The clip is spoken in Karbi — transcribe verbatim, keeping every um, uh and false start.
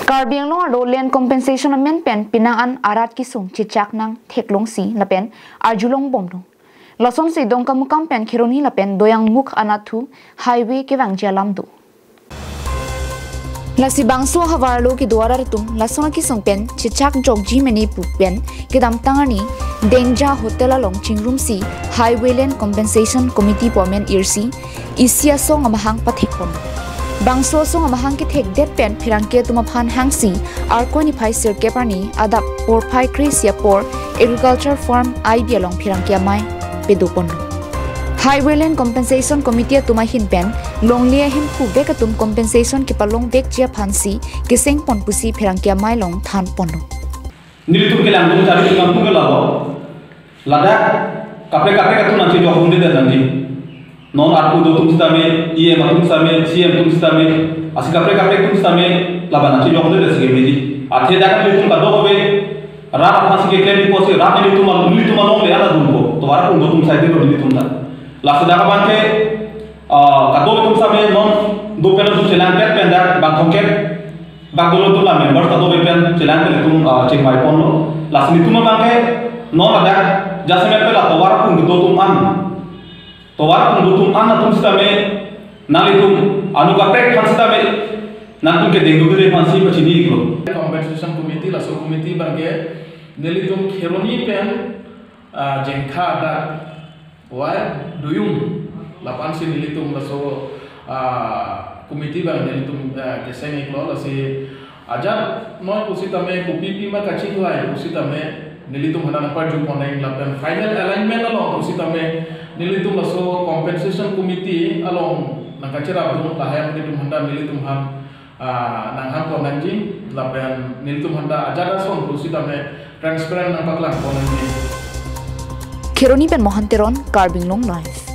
Karbi Anglong arlo land compensation amen pen penang an arat kesung chechak nangtheklongsi lapen arjulongbomlo. Lasonsi Dongkamukam pen Kheroni lapen Doyangmukh anatthu highway kevangji alam do. Lasi bangso ahavar lo kedo arat atum lason akesung pen chechak jokji mene pu pen kedamtang arni Dengja Hotel along chingrumsi Highway Land Compensation Committee pu amen irsi isi asong amahang pathekpon. Bangso asong amahang kethekdet pen pherangke atum aphan hangsi Arkoi niphai sirkep arni adap porphai kre-isi apor agriculture farm I B along pherangke amei padoponlo. Highway Land Compensation Committee atum ahin pen longle ahemphu bek atum compensation kepalongvekji aphansi kesengpon pusi pherangke amei along thanponlo. Nelitum kelang tum cari tum atum ke labo. Ladak kaprek kaprek atum nangchejok hunde dan nangji. Non arpu do atum sitame, E M atum sitame, C M atum sitame, lasi kaprek kaprek atum sitame, laban nangchejok hunde dan si kemeji. Athe dak nelitum kadokave rat aphansi keklem ipo si rat nelitum al-, nelitum alongle ana dunpo. Tovar arpu do atum sai dilo nelitum ta. Lasi dak abangke, ah, kadokave atum sitame non dopen atum chelangpet pen dak bang thomkep bak dolo atum la members kadokave pen chelang pen itum, ah, chingvaiponlo. Lasi nelitum abangke non ladak jasemet pen la tovar arpu do atum an. Tovar arpu do atum an atum sitame nanglitum anu kaprek aphan sitame nangtum kedeng dukde aphansi pachini iklo. Compensation Committee, laso committee abangke nelitum Kheroni pen, ah, Jengkha adak wai duyung lapu-ansi nelitum laso, ah, committee abang nelitum, ah, keseng iklo. Lasi ajat noi pusitame kopi pima kachingvai pusitame nelitum aphan nangparjupon nang lapen final alignment along pusitame nelitum laso compensation committee along nangkacherapdun lahai nelitum aphan nelitum aphan, ah, nanghangpon nangji lapen nelitum aphan ajat ason pusitame transparent nangpaklangpon nangji. Kheroni pen Mohan Teron, Karbi Anglong Live.